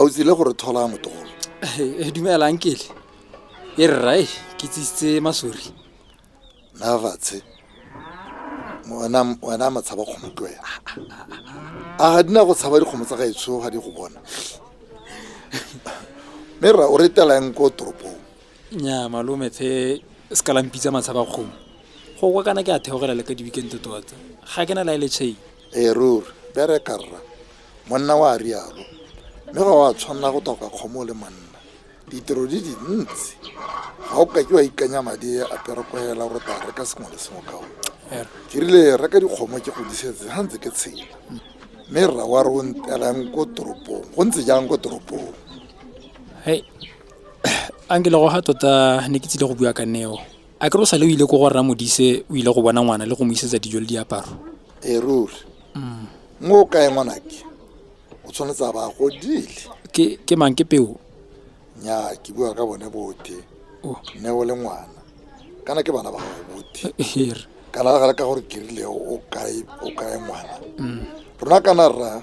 A o tsile gore thola motogolo? Dumela ankele. E rra e ke tsisitse masori. Na fatshe. Wena wena matshaba kgomo ke wena. A ga dina go tshaba dikgomo tsa gaetsho ga di go bona. Mme rra o retela eng ko toropong? Nya malome the se ka la mpitsa matshaba kgomo. Go kwa kana ke a theogela le ka di-weekend tota. Ga ke na la e le chain. Ee ruri, bereka rra. Monna wa rialo. Mme ga wa tshwanela go toka kgomo le monna. Ditiro di dintsi. Ga o kake wa ikanya madi a pereko hela gore ta reka sengwe le sengwe ka one. Ke rile reka dikgomo ke go disetse ga ntse ke tshela. Mme rra wa re o ntelang ko toropong. Go ntse jang ko toropong? Hei, ankele go ga tota ne ke tsile go bua ka neo. A ke re o sale o ile ko go rra Modise o ile go bona ngwana le go mo isetsa dijo le diaparo. Ee ruri. Mo o kae ngwanake? O tshwanetse a ba a godile. Ke ke mang ke peo? Nya ke bua ka bone bothe. Oh. Neo le ngwana. Kana ke bana ba gago bothe. Here. Kana ga le ka gore ke rile o kae o kae ngwana. Rona kana rra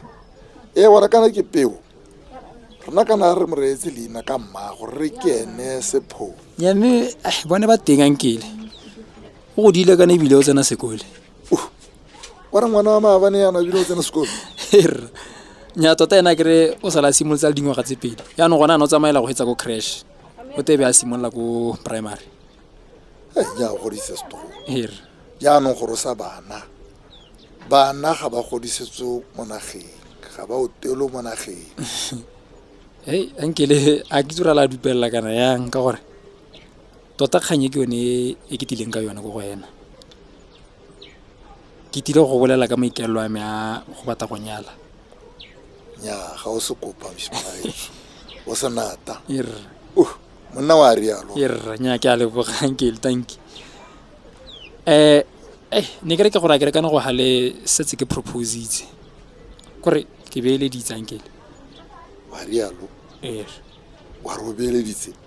e wena kana ke peo. Rona kana re mo reetse leina ka mmago re ke ene Sepho. Nya mme bone ba teng ankele. O godile kana ebile o tsena sekole. Wa re ngwana wa maabane yana ebile o tsena sekolo. Erra. Nya tota ena kere o sala a simolotse a le dingwaga tse pedi. Yaanong gona ano o tsamaela go hetsa ko creche. O tebe a simolola ko primary. Hei, nya o godise setogolo. Erra. Jaanong gore o sa bana. Bana ga ba godisetswe mo nageng, ga ba otelwe mo nageng. Hei, ankele a ke tsora la dupelela kana yang ka gore tota kgang e ke yone e ke tileng ka yone ko go ena. Ke tile go bolela ka maikaelelo a me a go batla go nyala. Nya ga o se kopa mosimane o se nata. Erra. Monna wa rialo. Erra, nya ke a leboga ankele, thank you. Eh, ne ke re ke gore a ke re kana go gale setse ke propositse. Kore ke beeleditse ankele. Wa rialo. Erra. Wa re o beeleditse.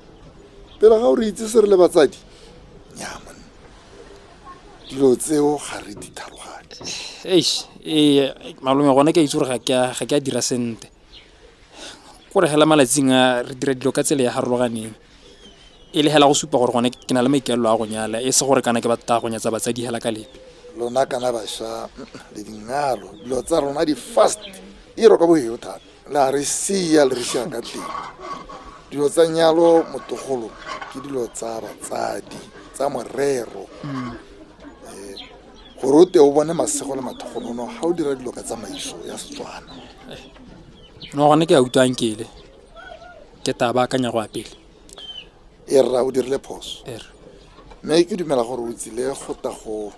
Pele ga o re itse se re le batsadi. Nya monna. Dilo tseo ga re di tlhaloganye. Eish, ee malome gone ke a itse gore ga ke a dira sentle. Kore hela malatsing a re dira dilo ka tsela e harologaneng. E le hela go supa gore gone ke na le maikaelelo a go nyala e se gore kana ke batla go nyatsa batsadi hela ka lepe. Lona kana bašwa le dingalo dilo tsa rona di fast di irwa ka boheo thata. La re sia le re sia ka teng. Dilo tsa nyalo motogolo ke dilo tsa batsadi tsa morero. Gore o te o bone masego le mathogonono ga o dira dilo ka tsamaiso ya Setswana. No gone ke a utlwa ankele. Ke tla baakanya go ya pele. E rra o dirile phoso. Erra. Mme ke dumela gore o tsile go ta go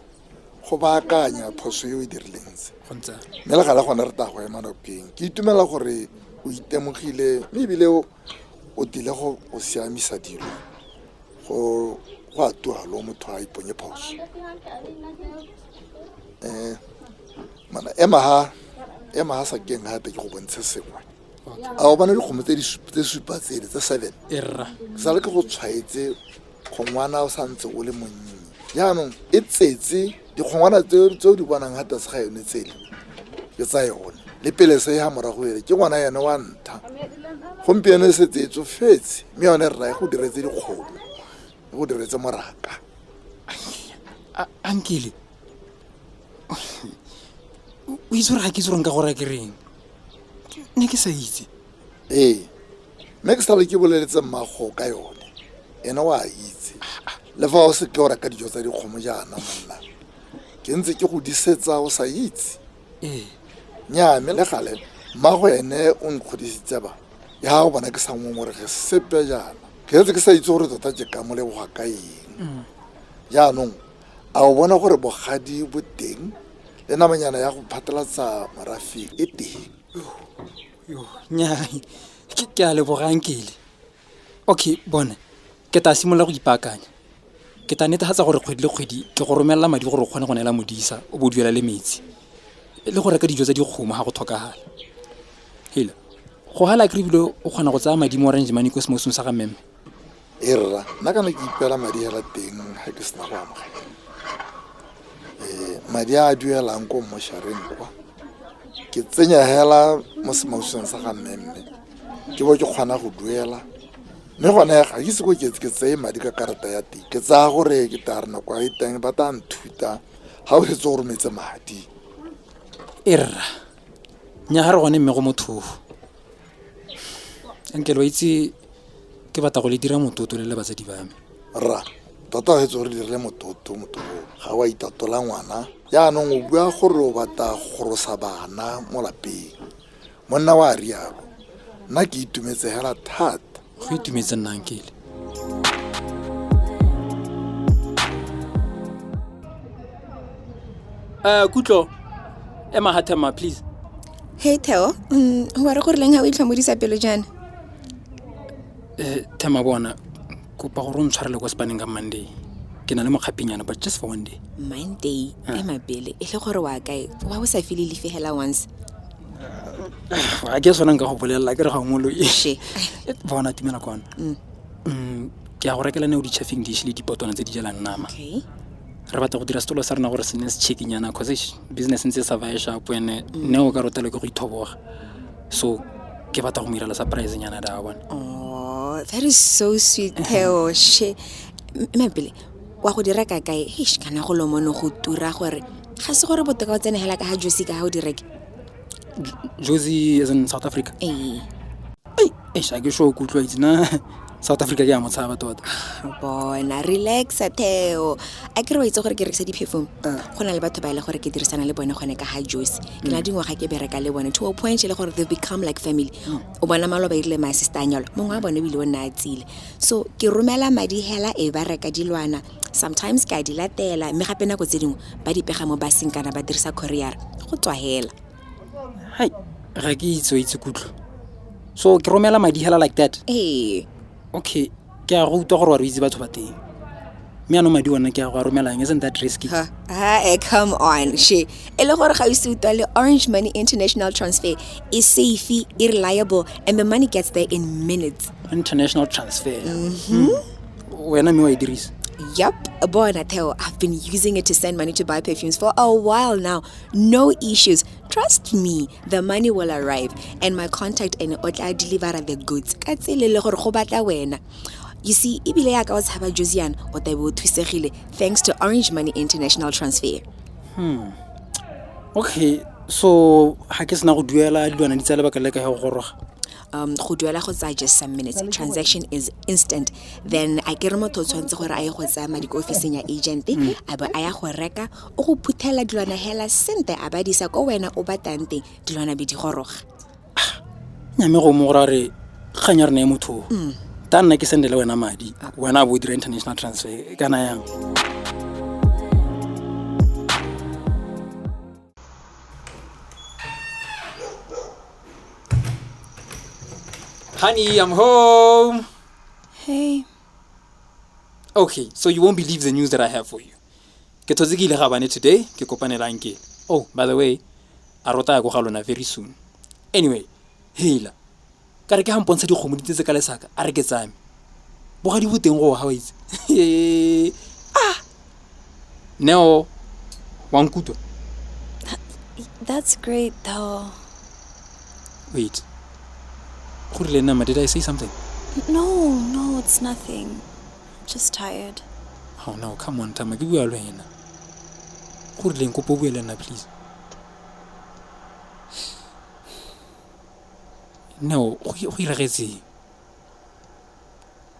go baakanya phoso e o e dirileng se. Go ntse. Mme le gale gone re tla go ema nokeng. Ke itumela gore o itemogile mme ebile o tlile go o siamisa dilo go go a tualo motho a iponye phoso. Mana ema ha ema ha sakeng gape ke go bontshe sengwe. A o bona dikgomo tse di tse supa tsele tse seven. Erra. Sale ke go tshwaetse kgongwana o santse o le monnye. Jaanong e tsetse dikgongwana tse o di bonang ga tlase ga yone tsele ke tsa yone. Le pele se ya morago ele ke ngwana ene wa ntha. Gompieno e setse e tsofetse mme yone rra e go diretse dikgomo, e go diretse moraka. Ankele o itse gore ga ke itse gore nka go raya ke reng. Ne ke sa itse. Ee, mme ke sale ke boleletse mmago ka yone. Ene o a itse. Le fa o seke o reka dijo tsa dikgomo jaana monna. Ke ntse ke go disetsa o sa itse. Ee. Nnyaa mme le gale mmago ene o nkgodisitse ba. Ya o bona ke sa ngongorege sepe jaana. Ke setse ke sa itse gore tota ke ka mo leboga ka eng. Jaanong a o bona gore bogadi bo teng le namanyana ya go phatlalatsa morafe e teng. Yo, nnyaa ke a leboga ankele. Okay, bone ke tla simolola go ipaakanya. Ke tla netefatsa gore kgwedi le kgwedi ke go romelela madi gore o kgone go neela modisa o bo o duela le metsi le go reka dijo tsa dikgomo ga go tlhokagala. Hela, go gala kere ebile o kgona go tsaya madi mo Orange Money ko semosong sa ga mmemme. E rra, nna kana ke ipeela madi hela teng ga ke sena go amogela. Madi a a duelang ko mmošareng kwa ke tsenya hela mo semausong sa ga mmemme. Ke bo ke kgona go duela. Mme gone ga ke ise ko ke ke tseye madi ka karata ya teng. Ke tsaya gore ke tla re nako e teng ba tla nthuta ga o setse o rometse madi. E rra, nya ga re gone mme go mothofo. Ankele wa itse ke batla go le dira mototo le le batsadi ba me. Rra, tota o setse o re dirile mototo motho o. Ga o a itatola ngwana. Jaanong o bua gore o batla go gorosa bana mo lapeng. Monna wa rialo. Nna ke itumetse hela thata. Go itumetse nna ankele. Kutlo, ema ga thema please. Hey Theo, wa re gore leng ga o itlhomodisa pelo jaana? Thema bona, kopa gore o ntshwarele kwa sepaneng ka Monday. Ke na le mokgapinyana but just for one day. Monday, ema pele, e le gore wa kae? Wa o sa feel leave hela once? Ga ke sona nka go bolelela ke re ga o moloi. She. Bona tumela kwana. Ke a go rekela neo di-chafing dish le dipotwana tse di jalang nama. Okay. Re batla go dira setolo sa rena gore se nne se checkinyana cause eish, business ntse e sa vae sharp ene ne o ka rotelwa ke go ithoboga. So ke batla go mo irela surprise nyana da bona. Oh, that is so sweet, Theo. She. Ema pele, wa go di reka kae? Eish, kana go lomono go tura gore ga se gore botoka o tsene hela ka ga Josi ka ga o di reke. Josi is in South Africa. Ee. Eish, a ke sure ke utlwa itse na South Africa ke a mo tshaba tota. Bona, relaxa Theo. A ke re wa itse gore ke rekisa di-perfume. Go na le batho ba e le gore ke dirisana le bone gone ka ga Josi. Ke na dingwaga ke bereka le bone to a point e le gore they've become like family. O bona maloba e rile my sister a nyalwa, mongwe wa bone ebile o nna a tsile. So ke romela madi hela e ba reka dilwana. Sometimes ke a di latela mme gape nako tse dingwe ba di pega mo buseng kana ba dirisa courier go tswa hela. Hai, ga ke itse o itse kutlo. So ke romela madi hela like that? Ee. Okay, ke a go utlwa gore wa re itse batho ba teng. Mme ano madi ona ke a go a romelang, isn't that risky? Ha, ha, come on, she. E le gore ga o ise utlwa le Orange Money International Transfer e safe, e reliable and the money gets there in minutes. International transfer. Wena mme wa e dirisa? Yup, bona Theo, I've been using it to send money to buy perfumes for a while now. No issues. Trust me, the money will arrive and my contact ene o tla deliver the goods. Ka tsela e le gore go batla wena. You see, ebile ya ka o tshaba Josiane, o tla be o thusegile thanks to Orange Money International Transfer. Okay, so ga ke sena go duela dilwana di tsaya lebaka le ka go goroga. Go duela go tsaya just some minutes. Transaction is instant. Then a ke re motho o tshwanetse gore a ye go tsaya madi ko ofising ya agent, a bo a ya go reka, o go phuthela dilwana hela sente a ba disa ko wena o batlang teng, dilwana be di goroga. Nyame go mo gore a re kgang ya rena e motho. Ta nna ke sendele wena madi, wena a bo dira international transfer kana yang? Honey, I'm home. Hey. Okay, so you won't believe the news that I have for you. Ke thotse ke ile ga bane today, ke kopanela nke. Oh, by the way, a rota ya ko ga lona very soon. Anyway, hela. Ka re ke ha mpontsha dikgomo di tsetse ka lesaka, a re ke tsame. Bogadi bo teng go ha wa itse. Ah. Neo, wa nkutlwa? That's great though. Wait. Go rile nna, did I say something? No, it's nothing. I'm just tired. Oh no, come on, Tama, ke bua le wena. Go rileng kopo o bue le nna please. No, go iragetseng?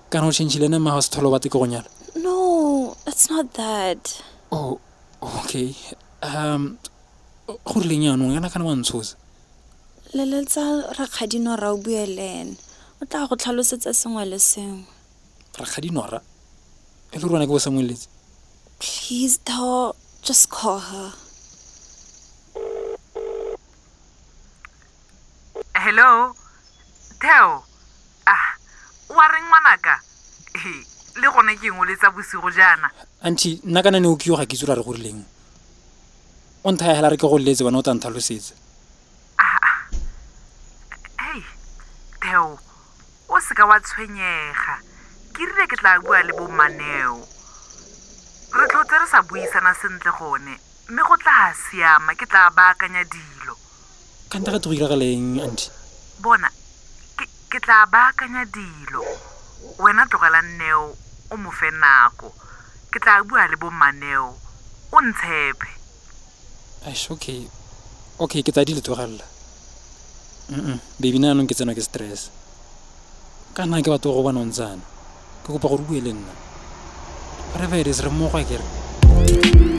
Kana o change-ile nna ga o se tlhole o batla ke go nyala? No, it's not that. Oh, okay. Go rileng jaanong, yana kana wa ntshosa. Leletsa Rakgadi Nora o bue le ene. O tla go tlhalosetsa sengwe le sengwe. Rakgadi Nora? E le rona ke bo Samueletse. Please, Theo, just call her. Hello, Theo. Ah, wa reng ngwanaka? He, le gone ke eng o letsa bosigo jaana? Auntie, nna kana ne o ke yo ga ke itse gore a re go rileng. O nthaya hela re ke go letse wena o tla ntlhalosetsa. Ah, hey, Theo, o seka wa tshwenyega. Ke rile ke tla bua le bo Maneo. Re tlhotse re sa buisana sentle gone, mme go tla siama, ke tla baakanya dilo. Kante ga te go iragaleng, auntie? Bona, Ke tla baakanya dilo. Wena tlogela Neo o mo fe nako. Ke tla bua le bommaneo. O ntshepe. Eish, okay. Okay, ke tla di le tlogelela. Mm baby nna yanong ke tsenwa ke stress. Ka nna ke batho go bona o ntsana. Ke kopa gore o bue le nna. Whatever it is, re mmogo akere.